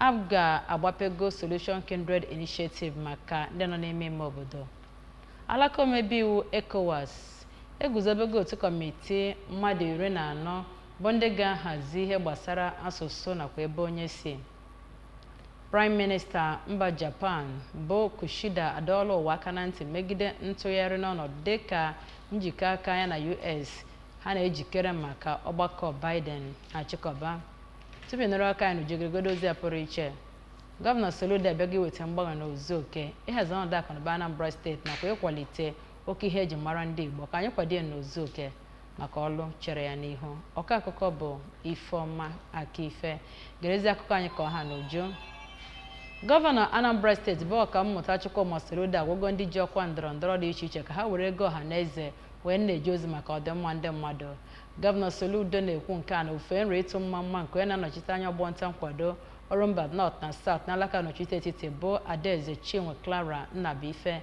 APGA agbapego Solution Kindred Initiative maka ndị nọ n'ime ime obodo. Alaka omebe iwu ECOWAS eguzobego otu kọmitii mmadụ 14 bụ ndị ga-ahazi ihe gbasara asụsụ nakwa ebe onye si. Praịm Minista mba Japan bụ Kishida adọọla ụwa aka na ntị megide ntụgharị n'ọnọdụ dịka njikọ aka ya na US ha na-ejikere maka ọgbakọ Biden na-achịkọba. Tupu ị nụrụ aka anyị n'uju, geregodu ozi a pụrụ iche. Gọvanọ Soludo abịago iweta mgbanwe n'ozuzu oke, ịhazi ọnọdụ akụnụba Anambra Steeti nakwa ịkwalite oke ihe eji mara ndị Igbo. Ka anyị kwado ya n'ozuzu oke maka ọlụ chere ya n'ihu. Ọkọ akụkọ bụ Ifeọma Akife. Gerezi akụkọ anyị ka ọ ha n'uju. Gọvanọ Anambra Steeti bụ Ọkammụta Chukwuma Soludo agwago ndị ji ọkwa ndọrọ ndọrọ dị iche iche ka ha were ego ọha na eze wee na-eje ozi maka ọdịmma ndị mmadụ. Gọvanọ Soludo na-ekwu nke a na ofufe nro ịtụ mma mma nke onye na-anọchite anya ọgbọ nta nkwado Orumba North na South n'alaka nnọchite etiti bụ Adaeze Chinwe Clara Nnabuife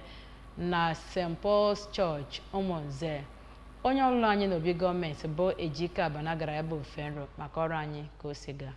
na St. Paul's Church, Ụmụnze. Onye ọlụlụ anyị n'obi gọọmenti bụ Ejike Abana gara ya bụ ofufe nro maka ọrụ anyị ka o si gaa.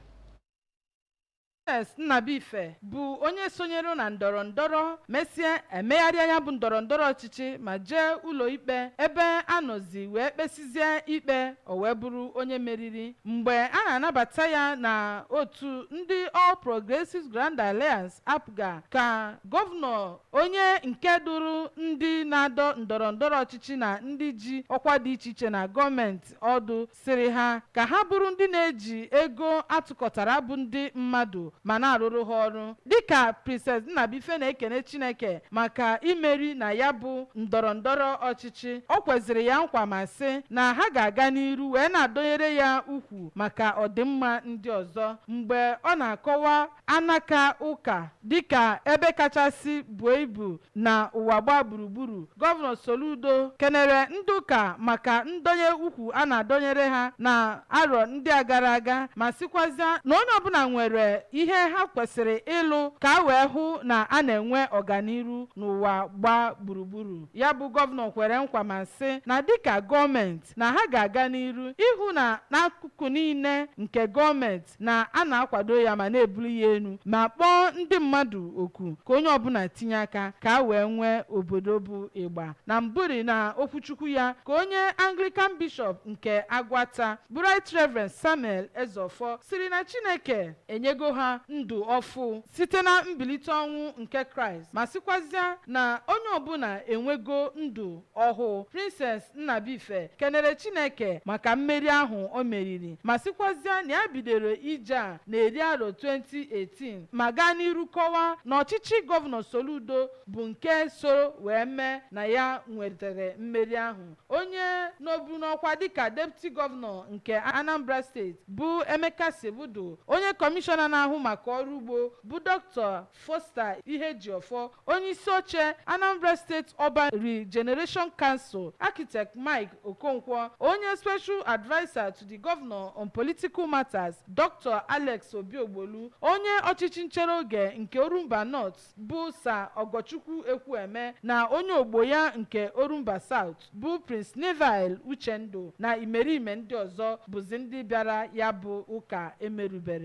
Princess Nnabuife bụ onye sonyere na ndọrọ ndọrọ, mesịa emegharịa ya bụ ndọrọ ndọrọ ọchịchị ma jee ụlọ ikpe ebe a nọzi wee kpesizie ikpe, o wee bụrụ onye meriri. Mgbe a na-anabata ya na otu ndị All Progressives Grand Alliance, APGA, ka gọvanọ onye nke duru ndị na-adọ ndọrọ ndọrọ ọchịchị na ndị ji ọkwa dị iche iche na gọọmenti ọdụ sịrị ha ka ha bụrụ ndị na-eji ego atụkọtara bụ ndị mmadụ ma na-arụrụ ha ọrụ. Dịka Princess Nnabuife na-ekene Chineke maka imeri na ya bụ ndọrọ ndọrọ ọchịchị, o kweziri ya nkwa ma sị na ha ga-aga n'iru wee na-adọnyere ya ukwu maka ọdịmma ndị ọzọ. Mgbe ọ na-akọwa anaka ụka dịka ebe kachasị buo ibu na ụwa gbaa gburugburu, Gọvanọ Soludo kenere ndị ụka maka ndonye ukwu a na-adọnyere ha na arọ ndị a gara aga, ma sịkwazịa na onye ọbụla nwere ihe ha kwesịrị ịlụ ka a wee hụ na a na-enwe ọganiru n'ụwa gbaa gburugburu. Ya bụ gọvanọ kwere nkwa ma sị na dịka gọọmenti na ha ga-aga n'iru ịhụ na n'akụkụ niile nke gọọmenti na a na-akwado ya ma na-ebuli ya elu, ma kpọọ ndị mmadụ oku ka onye ọbụla tinye aka ka a wee nwee obodo bụ ịgba. Na mbụri na okwuchukwu ya ka onye Anglican Bishop nke Agwata bụ Right Reverend Samuel Ezeofor siri na Chineke enyego ha ndụ ọfụ site na mbilite ọnwụ nke Kraịst, ma sịkwazịa na onye ọbụla enwego ndụ ọhụụ. Princess Nnabuife kenere Chineke maka mmeri ahụ o meriri, ma sịkwazịa na ya bidoro ije a na-eri arọ 2018, ma gaa n'iru kọwaa na ọchịchị Gọvanọ Soludo bụ nke soro wee mee na ya nwetara mmeri ahụ. Onye nọbu n'ọkwa dịka Deputy Gọvanọ nke Anambra Steeti bụ Emeka Sibeudu, onye kọmishọna na-ahụ maka ọrụ ugbo bụ Dr. Foster Ihejiofor, onye isi oche Anambra State Urban Regeneration Council, Architect Mike Okonkwo, onye Special Adviser to the Governor on Political Matters, Dr. Alex Obiogbolu, onye ọchịchị nchere oge nke Orumba North bụ Sir Ogochukwu Ekwueme, na onye ogbo ya nke Orumba South bụ Prince Neville Uchendu, na imerime ndị ọzọ bụzi ndị bịara ya bụ ụka emerubere.